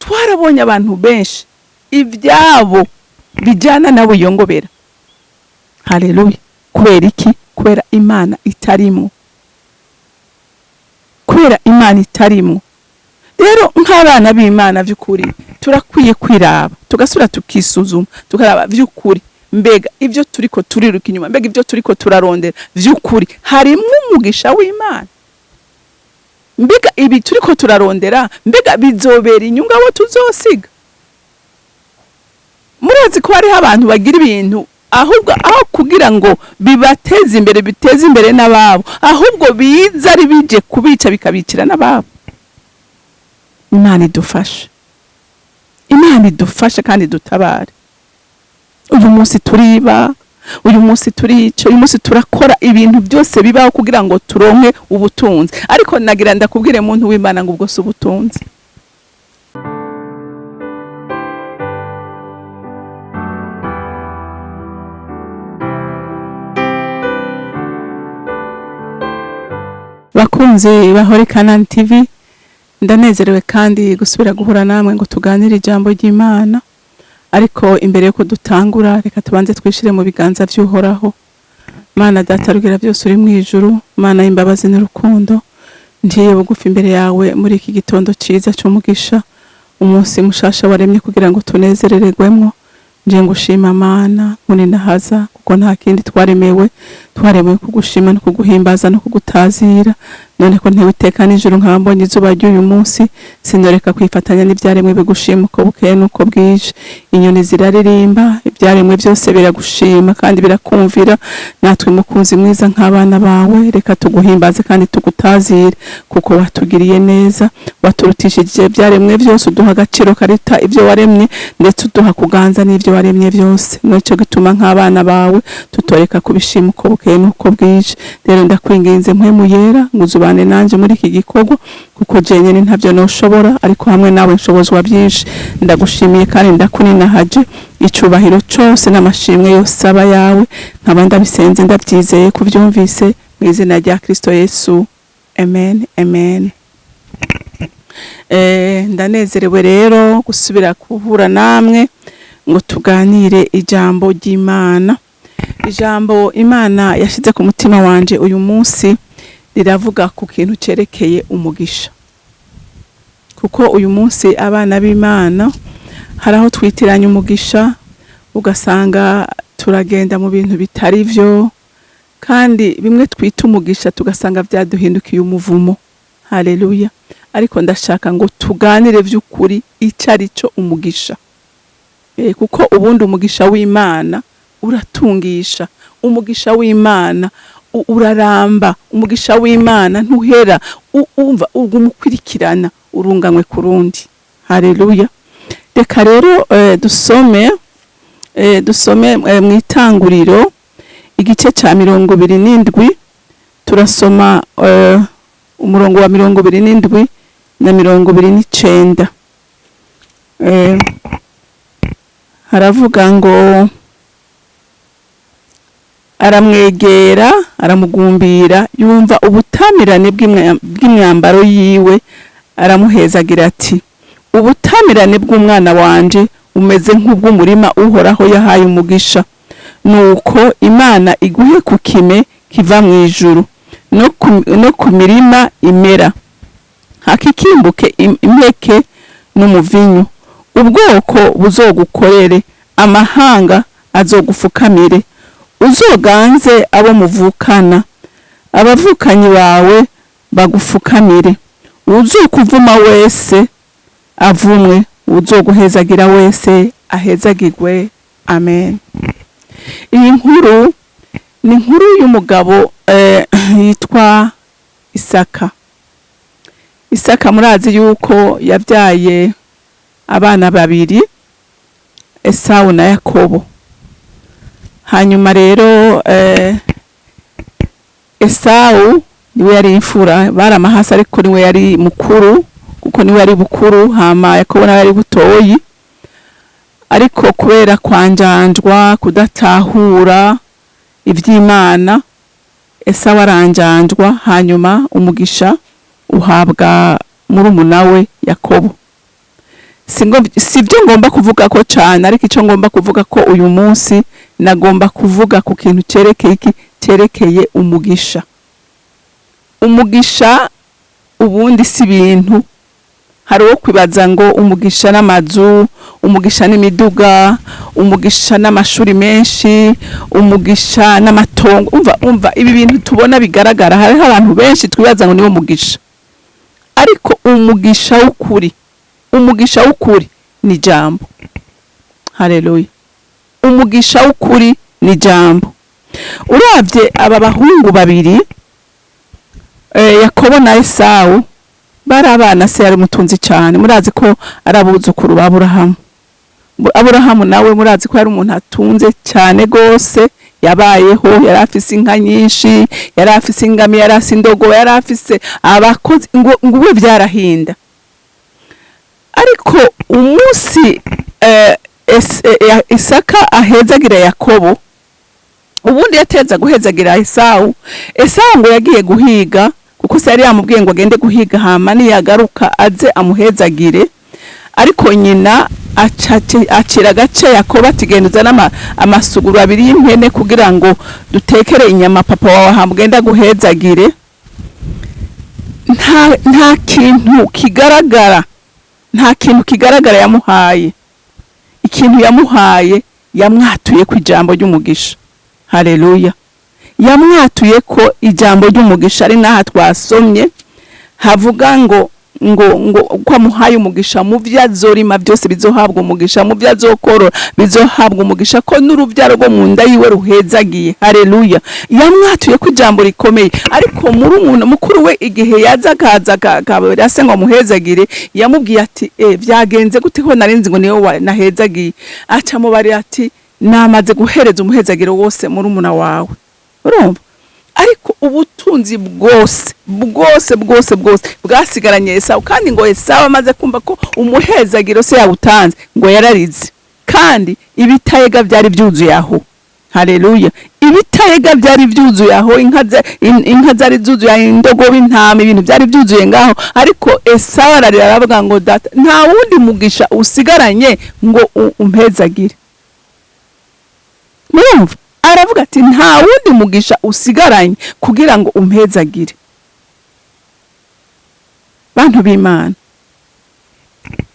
Twarabonye abantu benshi ibyabo bijyana na buyongobera. Haleluya! Kubera iki? Kubera Imana itarimwo, kubera Imana itarimwo. Rero nk'abana b'Imana, by'ukuri turakwiye kwiraba, tugasubira tukisuzuma, tukaraba by'ukuri: mbega ibyo turiko turiruka inyuma, mbega ibyo turiko turarondera, by'ukuri harimwo umugisha w'Imana? Mbega ibi turiko turarondera, mbega bizobera inyungu abo tuzosiga? Murazi ko hariho abantu bagira ibintu, ahubwo aho kugira ngo bibateze imbere, biteze imbere n'ababo, ahubwo biza ari bije kubica, bikabicira n'ababo. Imana idufashe, Imana idufashe kandi dutabare. Uyu munsi turiba, uyu munsi turica, uyu munsi turakora ibintu byose bibaho kugira ngo turonke ubutunzi. Ariko nagira ndakubwire, muntu w'Imana, ngo ubwo si ubutunzi. Bakunzi bahore Kanani TV, ndanezerewe kandi gusubira guhura namwe ngo tuganire ijambo ry'Imana. Ariko imbere yuko dutangura, reka tubanze twishire mu biganza vy'Uhoraho. Mana Data rugira byose uri mu ijuru, Mana y'imbabazi n'urukundo, ngiye bugufi imbere yawe muri iki gitondo ciza c'umugisha, umunsi mushasha waremye kugira ngo tunezerererwemwo. Nje ngushima Mana, nkuninahaza, kuko nta kindi twaremewe, twaremewe kugushima no kuguhimbaza no kugutazira. None ko ntewe iteka nijoro nkaba mbonye izuba ry'uyu munsi, sinoreka kwifatanya n'ivyaremwe bigushima uko bukeye n'uko bwije. Inyoni ziraririmba, ivyaremwe byose biragushima kandi birakumvira. Natwe, mukunzi mwiza, nk'abana bawe, reka tuguhimbaze kandi tugutazire, kuko watugiriye neza, waturutishije ivyaremwe byose, uduha agaciro karuta ibyo waremye, ndetse uduha kuganza n'ibyo waremye byose. Nico gituma nk'abana bawe tutoreka kubishima uko bukeye n'uko bwije. Rero ndakwinginze, Mpwemu Yera, ngo uzubane nanje muri iki gikorwa, kuko jenyine ntavyo noshobora, ariko hamwe nawe nshobozwa byinshi. Ndagushimiye kandi ndakuninahaje. Icubahiro cose n'amashimwe yose aba yawe. Nkaba ndabisenze ndabyizeye kuvyumvise, mu izina rya Kristo Yesu, amen, amen. Ndanezerewe rero gusubira guhura namwe ngo tuganire ijambo ry'Imana. Ijambo Imana yashyize ku mutima wanje uyu munsi riravuga ku kintu cyerekeye umugisha, kuko uyu munsi abana b'Imana hari aho twitiranya umugisha, ugasanga turagenda mu bintu bitari byo, kandi bimwe twita umugisha tugasanga byaduhindukiye umuvumo. Haleluya! Ariko ndashaka ngo tuganire by'ukuri icyo ari cyo umugisha. Kuko ubundi umugisha w'Imana uratungisha, umugisha w'Imana uraramba, umugisha w'Imana ntuhera, umva uguma ukwirikirana urunganwe ku rundi. Haleluya! Reka rero dusome mu Itanguriro igice cya 27. Turasoma umurongo wa 27 na 29. Haravuga ngo: "Aramwegera, aramugumbira, yumva ubutamirane bw'imyambaro yiwe, aramuhezagira ati: 'Ubutamirane bw'umwana wanje umeze nk'ubw'umurima Uhoraho yahaye umugisha. Nuko Imana iguhe ku kime kiva mu ijuru no ku mirima imera, hakikimbuke impeke n'umuvinyu. Ubwoko buzogukorere, amahanga azogufukamire. Uzoganze abo muvukana, abavukanyi bawe bagufukamire. Uwuzokuvuma wese avumwe, uwuzoguhezagira wese ahezagirwe." Amen. Iyi nkuru ni inkuru y'umugabo yitwa Isaka. Isaka murazi yuko yabyaye abana babiri, Esawu na Yakobo. Hanyuma rero Esawu niwe yari imfura, bari amahasi, ariko niwe yari mukuru, kuko niwe yari bukuru, hama Yakobo nawe yari butoyi. Ariko kubera kwanjanjwa, kudatahura ivy'Imana, Esawu aranjanjwa, hanyuma umugisha uhabwa murumuna we Yakobo. Sinzi ko Sibyo ngomba kuvuga ko cyane, ariko icyo ngomba kuvuga ko uyu munsi, nagomba kuvuga ku kintu cyerekeye iki? Cyerekeye umugisha. Umugisha ubundi si ibintu. Hari uwo kwibaza ngo umugisha n'amazu, umugisha n'imiduga, umugisha n'amashuri menshi, umugisha n'amatongo. Umva, ibi bintu tubona bigaragara, hariho abantu benshi twibaza ngo niwo mugisha. Ariko umugisha w'ukuri, umugisha w'ukuri ni ijambo. Haleluya! Umugisha w'ukuri ni ijambo. Uravye aba bahungu babiri, Yakobo na Esawu, bari abana se yari umutunzi cyane. Murazi ko ari abuzukuru ba Aburahamu. Aburahamu nawe murazi ko yari umuntu atunze cyane gose, yabayeho, yari afise inka nyinshi, yari afise ingamiya, yari afise indogobe, yari afise abakozi, ngo ube byarahinda. Ariko umunsi Isaka ahezagira Yakobo, ubundi yateza guhezagira Esawu. Esawu ngo yagiye guhiga, kuko se yari yamubwiye ngo agende guhiga, hama niyagaruka aze amuhezagire. Ariko nyina acira agace Yakobo ati: "Genda uzane amasuguru abiri y'impene kugira ngo dutekere inyama papa wawe, hama ugende aguhezagire." Nta kintu kigaragara, nta kintu kigaragara yamuhaye. Ikintu yamuhaye, yamwatuye ku ijambo ry'umugisha. Haleluya! Yamwatuye ko ijambo ry'umugisha, ari n'aha twasomye havuga ngo ko amuhaye umugisha mu byo azorima byose bizohabwa umugisha, mu byo azokorora bizohabwa umugisha, ko n'urubyaro rwo mu nda yiwe ruhezagiye. Haleluya! Yamwatuye ko ijambo rikomeye. Ariko muri umuntu mukuru we, igihe yaza akaza akabera se ngo amuhezagire, yamubwiye ati: "Byagenze gute ko narinzi ngo niwe nahezagiye?" Aca mubari ati: "Namaze guhereza umuhezagiro wose muri wawe." Urumva, ariko ubutunzi bwose bwose bwose bwose bwasigaranye Esawu. Kandi ngo Esawu amaze kumva ko umuhezagiro se yawutanze, ngo yararize. Kandi ibitayega byari byuzuye aho. Haleluya! Ibitayega byari byuzuye aho, inka zari zuzuye aho, indogobe, intama, ibintu byari byuzuye ngaho. Ariko Esawu ararira, aravuga ngo: "Data, nta wundi mugisha usigaranye ngo umpezagire?" Murumva, aravuga ati: "Nta wundi mugisha usigaranye kugira ngo umpezagire?" Bantu b'Imana,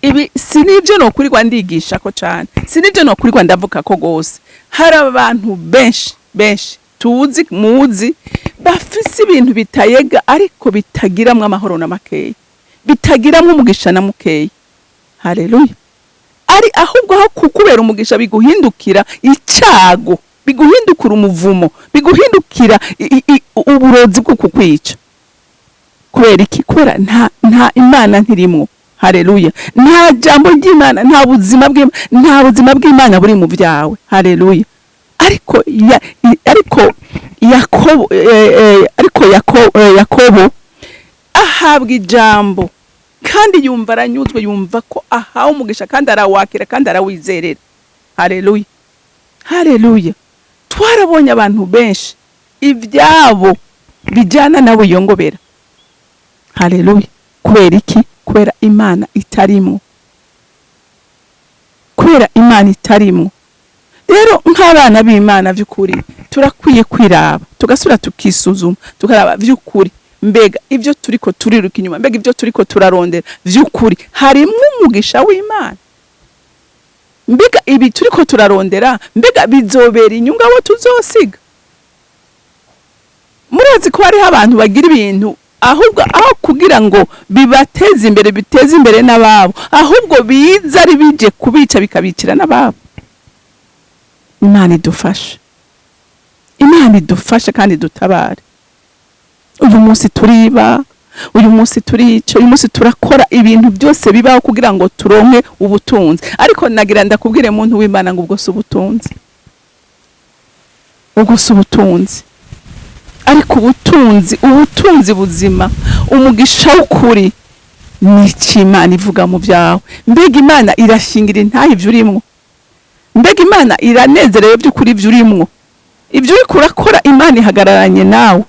ibi si nibyo nokurirwa ndigisha ko cyane, si nibyo nokurirwa ndavuga ko gose. Hari abantu benshi benshi tuzi, muzi, bafise ibintu bitayega ariko bitagiramwo amahoro na makeya, bitagiramwo umugisha na mukeya. Haleluya! Ari ahubwo aho kukubera umugisha biguhindukira icyago, biguhindukira umuvumo, biguhindukira uburozi bwo kukwica. Kubera iki? Kubera nta Imana ntirimwo. Haleluya! Nta jambo ry'Imana, nta buzima bw'Imana, nta buzima bw'Imana buri mu byawe. Haleluya! Ariko Yakobo, ariko Yakobo ahabwa ijambo kandi yumva aranyuzwe, yumva ko ahawe umugisha, kandi arawakira kandi arawizerera. Haleluya, haleluya! Twarabonye abantu benshi ibyabo bijyana nawe yongobera. Haleluya! Kubera iki? Kubera Imana itarimwo, kubera Imana itarimwo. Rero nk'abana b'Imana, by'ukuri turakwiye kwiraba, tugasubira tukisuzuma, tukaraba by'ukuri: mbega ibyo turiko turiruka inyuma, mbega ibyo turiko turarondera, by'ukuri harimwo umugisha w'Imana? Mbega ibi turiko turarondera, mbega bizobera inyungu abo tuzosiga? Murazi ko hariho abantu bagira ibintu, ahubwo aho kugira ngo bibateze imbere, biteze imbere n'ababo, ahubwo biza ari bije kubica, bikabicira n'ababo. Imana idufashe, Imana idufashe kandi dutabare. Uyu munsi turiba, uyu munsi turica, uyu munsi turakora ibintu byose bibaho kugira ngo turonke ubutunzi. Ariko nagira ndakubwire, muntu w'Imana, ngo ubwo si ubutunzi, ubwo si ubutunzi. Ariko ubutunzi, ubutunzi buzima, umugisha w'ukuri ni iki Imana ivuga mu byawe. Mbega Imana irashingira intahe ibyo urimwo? Mbega Imana iranezerewe by'ukuri ibyo urimwo, ibyo uriko urakora? Imana ihagararanye nawe,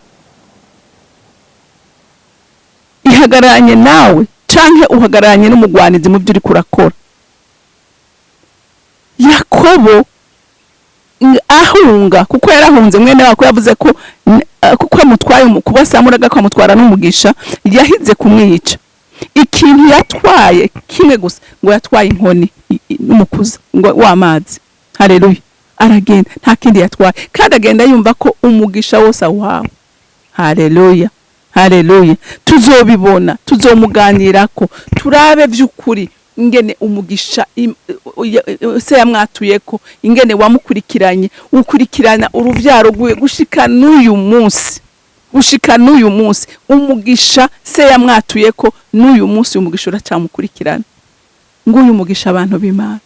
ihagararanye nawe, canke uhagararanye n'umugwanizi mu byo uriko urakora? Yakobo ahunga, kuko yarahunze mwene wako yavuze ko kuko amutwaye kuba samuraga ko amutwara n'umugisha, yahize kumwica. Ikintu yatwaye kimwe gusa, ngo yatwaye inkoni n'umukuza ngo w'amazi. Haleluya! Aragenda, nta kindi yatwaye, kandi agenda yumva ko umugisha wose awuhawe. Haleluya, haleluya! Tuzobibona, tuzomuganirako, turabe vy'ukuri ingene umugisha se yamwatuyeko, ingene wamukurikiranye, ukurikirana uruvyaro rwiwe gushika n'uyu munsi, gushika n'uyu munsi. Umugisha se yamwatuyeko, n'uyu munsi umugisha uracamukurikirana. Nguyu umugisha, abantu b'Imana,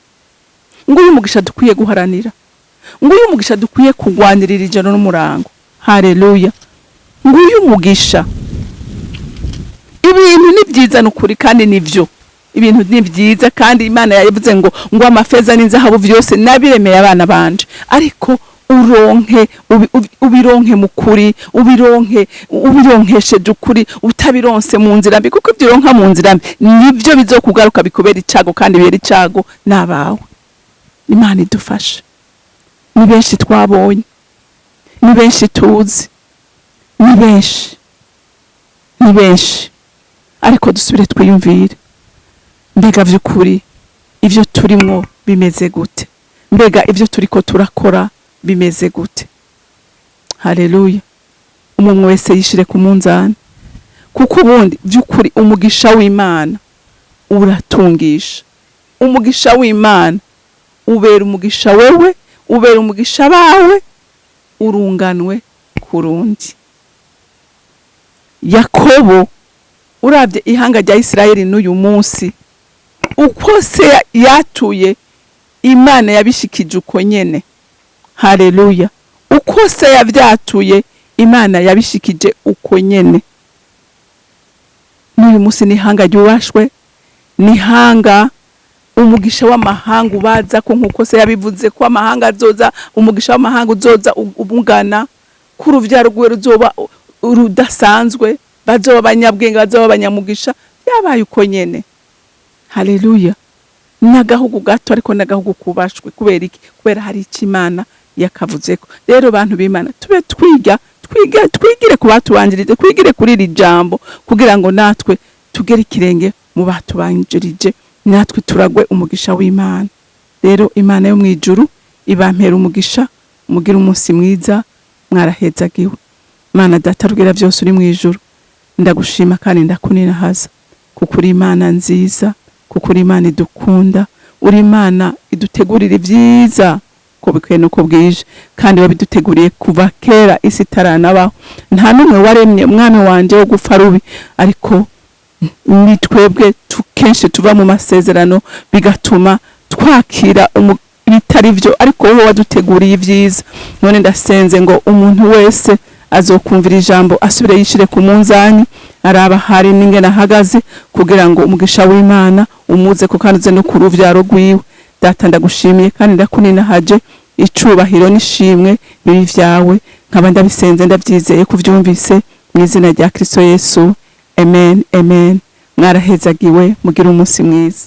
nguyu umugisha dukwiye guharanira, nguyu umugisha dukwiye kugwanirira ijoro n'umurango. Haleluya! Nguyu umugisha. Ibintu ni byiza nukuri, kandi nivyo, ibintu ni byiza, kandi Imana yavuze ngo amafeza n'inzahabu vyose nabiremeye abana banje, ariko uronke ubironke mu kuri, ubironke ubironkesheje ukuri, utabironse mu nzira mbi, kuko ibyo uronka mu nzira mbi nivyo bizokugaruka bikubera icago, kandi bibera icago n'abawe. Imana idufashe. Ni benshi twabonye, ni benshi tuzi, ni benshi, ni benshi, ariko dusubire twiyumvire: mbega vy'ukuri ivyo turimwo bimeze gute? Mbega ivyo turiko turakora bimeze gute? Haleluya! Umuntu wese yishire ku munzani, kuko ubundi vy'ukuri umugisha w'Imana uratungisha, umugisha w'Imana ubera umugisha wewe, ubera umugisha abawe, urunganwe ku rundi. Yakobo, uravye ihanga rya Isirayeli n'uyu munsi, uko se yatuye, Imana yabishikije uko nyene. Haleluya! Uko se yavyatuye, Imana yabishikije uko nyene. N'uyu munsi ni ihanga ryubashwe, ni ihanga umugisha w'amahanga ubaza ko, nkuko se yabivuze ko amahanga azoza, umugisha w'amahanga uzoza ubungana, ko uruvyaro rwiwe ruzoba rudasanzwe, bazoba abanyabwenge, bazoba abanyamugisha. Byabaye uko nyene. Haleluya! N'agahugu gato, ariko n'agahugu kubashwe. Kubera iki? Kubera hari icyo Imana yakavuzeko. Rero bantu b'Imana, tube twiga, twiga, twigire ku batubanjirije, twigire kuri iri jambo, kugira ngo natwe tugere ikirenge mu batubanjirije, natwe turagwe umugisha w'Imana. Rero Imana yo mu ijuru ibampera umugisha, mugire umunsi mwiza, mwarahezagiwe. Mana Data rugira byose uri mu ijuru, ndagushima kandi ndakuninahaza, kuko uri Imana nziza, kuko uri Imana idukunda, uri Imana idutegurira ibyiza ko bikwiye nuko bwije, kandi wabiduteguriye kuva kera isi itaranabaho. Nta n'umwe waremye, Mwami wanje, wo gupfa rubi, ariko ni twebwe kenshi tuva mu masezerano, bigatuma twakira ibitari byo, ariko wowe waduteguriye ibyiza. None ndasenze ngo umuntu wese azokumvira ijambo asubire yishire ku munzani, araba hari n'ingene ahagaze, kugira ngo umugisha w'Imana umuze ko kandi uze no ku ruvyaro rwiwe. Data, ndagushimiye kandi ndakuninahaje. Icubahiro n'ishimwe bibi vyawe, nkaba ndabisenze ndavyizeye kuvyumvise, mu izina rya Kristo Yesu, amen, amen. Mwarahezagiwe, mugire umunsi mwiza.